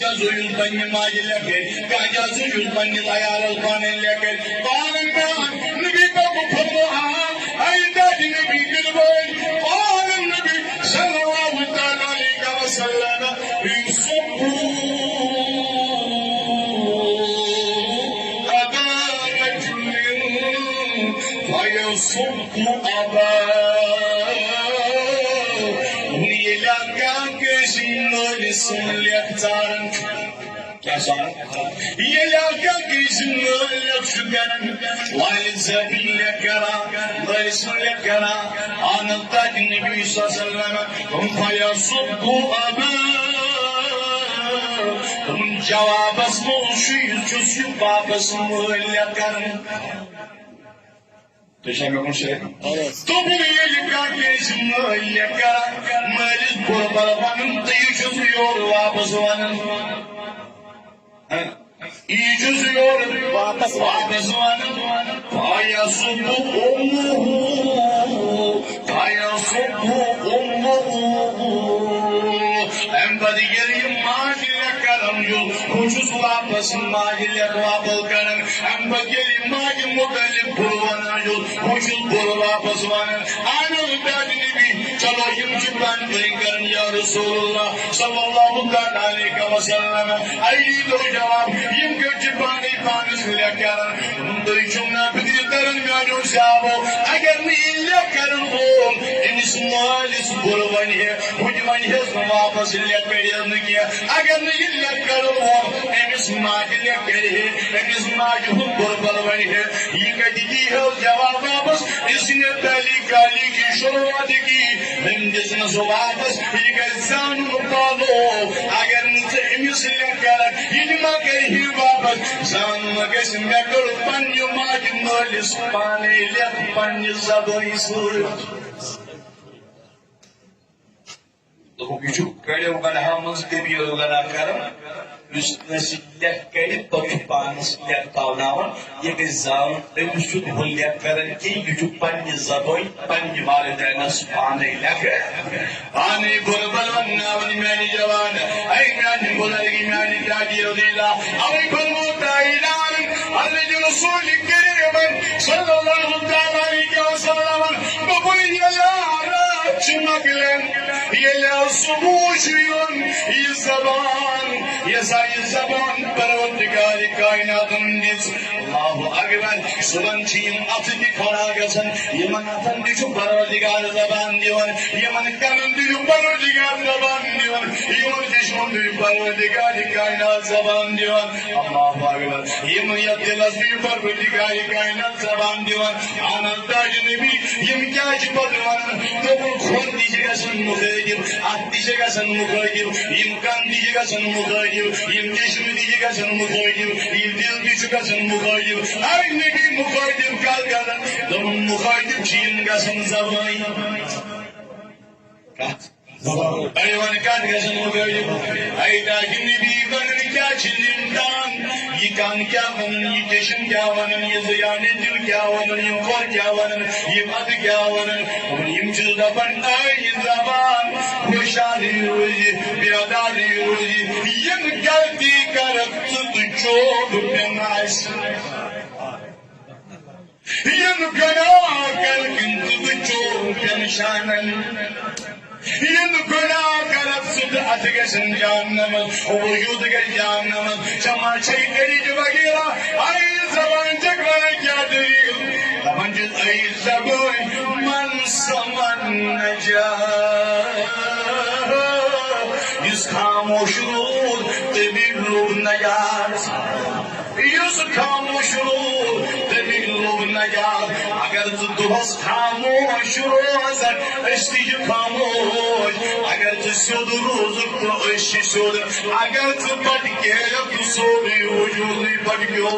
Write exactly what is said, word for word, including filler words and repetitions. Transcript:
جزو یُس پننہِ ماجہِ لیکھِ، کانٛہہ جزو یُس پننہِ عیالس پانہٕ لیکھِ۔ قال عمران، نبی پاکو فرمو، آ، اے تاج نبی دِلبر، قال النبی صلی اللہ تعالی علیہ وسلم، يصب أبا رجل فيصب أباه۔ ییٚلہِ اکھ کٲنٛسہِ مٲلۍ سُنٛد لیکھ ژاران چھُ، کیٛاہ سا؟ ییٚلہِ اکھ کٲنٛسہِ مٲلۍ لیکھ چھُ کران، والد صٲبٕنۍ لیکھ کران، مٲلۍ سُنٛد لیکھ کران، آنن تاج نبی صلی اللہ علیہ وسلم، فیصب ابا۔ جوابس منٛز چھُ، یہِ چھُس یہِ واپس مٲلۍ لیکھ کران۔ تُہۍ چھا مےٚ کُن شٲعر؟ دوٚپُن، ییٚلہِ کانٛہہ کٲنٛسہِ مٲلۍ لیکھ کران، مٲلِس بُرٕ بَل وَنُن، تہٕ یہِ چھُس یورٕ واپس وَنان۔ ہہ؟ یہِ چھُس یورٕ واپس وَنان۔ واپس وَنان۔ فَيَصُبُّ أُمُّهُ، فَيَصُبُّ أُمُّهُ۔ اَمہِ پتہٕ ییٚلہِ یہِ ماجہِ لیکھ کران چھُ، ہُہ چھُس واپس ماجہِ لیکھ واپس کران۔ اَمہِ پتہٕ ییٚلہِ ماجہِ مُتعلِق بُرٕ وَنان چھُس، ہُہ چھُس بُرٕ واپس وَنان۔ اَہَن حظ، میٛانہِ نبی، چلو، یِم چھِ پانہٕ ؤنۍ کران، یا رسول اللہ صلی اللہ تعالیٰ علیہ وسلم۔ اَے دیٖتو جواب، یِم کٔمۍ چھِ پانَے پانَس لیکھ کران؟ تُہۍ چھِو نا فِکرِ کران، میٛانیو صحابو، اگر نہٕ یہِ لیکھ کران وول أمِس مٲلِس بُرٕ وَنہِ ہے، ہُہ تہِ وَنہِ ہیٚس نہٕ واپس لیکھ کٔرِتھ نہٕ کینٛہہ۔ اگر نہٕ یہِ لیکھ کرو، أمِس ماجہِ لیکھ کرِ ہے، أمِس ماجہِ ہُنٛد بُرٕ بَل وَنہِ ہے۔ یہِ کَتہِ دی ہے جواب واپس؟ اس نے پہلی گالی کی شروعات کی، أمۍ دِژ نہٕ سُہ واپس۔ یہِ گژھِ زانُن پانو، اگر نہٕ ژٕ أمِس لیکھ کرکھ، یہِ تہِ ما کرِ ہے واپس۔ زانُن گژھِ، مےٚ کٔر پننہِ ماجہِ مٲلِس پانے لیکھ پننہِ زبٲنۍ سۭتۍ۔ دوٚپُکھ، یہِ چھُ کٔڑِو گۄناہو منٛز کبیٖرو گۄناہ کران، یُس کٲنٛسہِ لیکھ کَڑِ، پَتہٕ چھُ پانَس لیکھ پاوناوان۔ یہِ گژھِ زانُن، أمِس چھُنہٕ ہُہ لیکھ کران کینٛہہ، یہِ چھُ پننہِ زبٲنۍ، پننہِ والدینَس پانَے لیکھ، پانَے بُرٕ بَل وَنناوان۔ میٛانہِ جوان، اے میٛانہِ بُزرگی، میٛانہِ دادی رضی اللہ، اَوَے فرموو تاجدارَن، حضرت رسول کریمن صلی اللہ تعالیٰ علیہ وسلم، دوٚپُن، ییٚلہِ راتھ چھِ مۄکلان، ییٚلہِ صبح چھُ یُن، یہِ زبان، یۄس یہِ زبان پروردگار کائناتن دِژ۔ اللہ اکبر۔ صبحن چھِ یِم اَتھٕ تہِ کھڑا گژھان، یِمن اَتھن تہِ چھُ پروردگار زبان دِوان، یِمن کَنن تہِ چھُ پروردگار زبان دِوان، یِمن چشمن تہِ چھُ پروردگار کائنات زبان دِوان۔ اللہ اکبر۔ یِم یَتھ دِلس تہِ چھُ پروردگار کائنات زبان دِوان۔ اہن حظ، تاج نبی، یِم کیٛاہ چھِ پتہٕ وَنان؟ دوٚپُن، کھۄر تہِ چھِ گژھان مُخٲطِب، اَتھٕ تہِ چھِ گژھان مُخٲطِب، یِم کَن تہِ چھِ گژھان مُخٲطِب، یِم چشمہٕ تہِ چھِ گژھان مُخٲطِب، یہِ دِل تہِ چھُ گژھان مُخٲطِب۔ ہر نبی مُخٲطِب کَتھ گژھان؟ دوٚپُن، مُخٲطِب چھِ یِم گژھان زبٲنۍ۔ کَتھ؟ اے ون کتھ گژھن مُخٲطِب؟ اے تاج نبی ونن کیٛاہ چھِ یِم دان؟ یہِ کن کیٛاہ ونن؟ یہِ چشم کیٛاہ ونن؟ یہِ زیانِ دِل کیٛاہ ونن؟ یِم کھۄر کیٛاہ ونن؟ یِم ادٕ کیٛاہ ونن؟ یِم چھِ دپان، اے زبان، ہُشارٕے روزِ، بیدارٕے روزِ۔ یِم غلطی کرکھ ژٕ تہٕ چوب پیٚن آسہِ۔ یِم گۄناہ کرکھ ژٕ تہٕ چوب پیٚن شانن۔ یِم گۄناہ کرکھ ژٕ تہٕ اتھ گژھن جہنمس، وجود گژھِ جہنمس۔ ژےٚ ما چھے کٔرِتھ وغیرہ؟ اے زبان، ژےٚ ونان کیٛاہ دٔلیٖل؟ دپان چھِس، اے زبٲنۍ، من سمن نجا۔ یُس خاموش روٗد، تٔمۍ لوٚب نجات۔ یُس خاموش روٗد، تٔمِس لوٚب نجات۔ اگر ژٕ دۄہس خاموش روزکھ، أسۍ تہِ چھِ خاموش۔ اگر ژٕ سیوٚد روزکھ، تہٕ أسۍ چھِ سیوٚد۔ اگر ژٕ پٹکیکھ، تہٕ سورُے وجوٗدٕے پٹکیو۔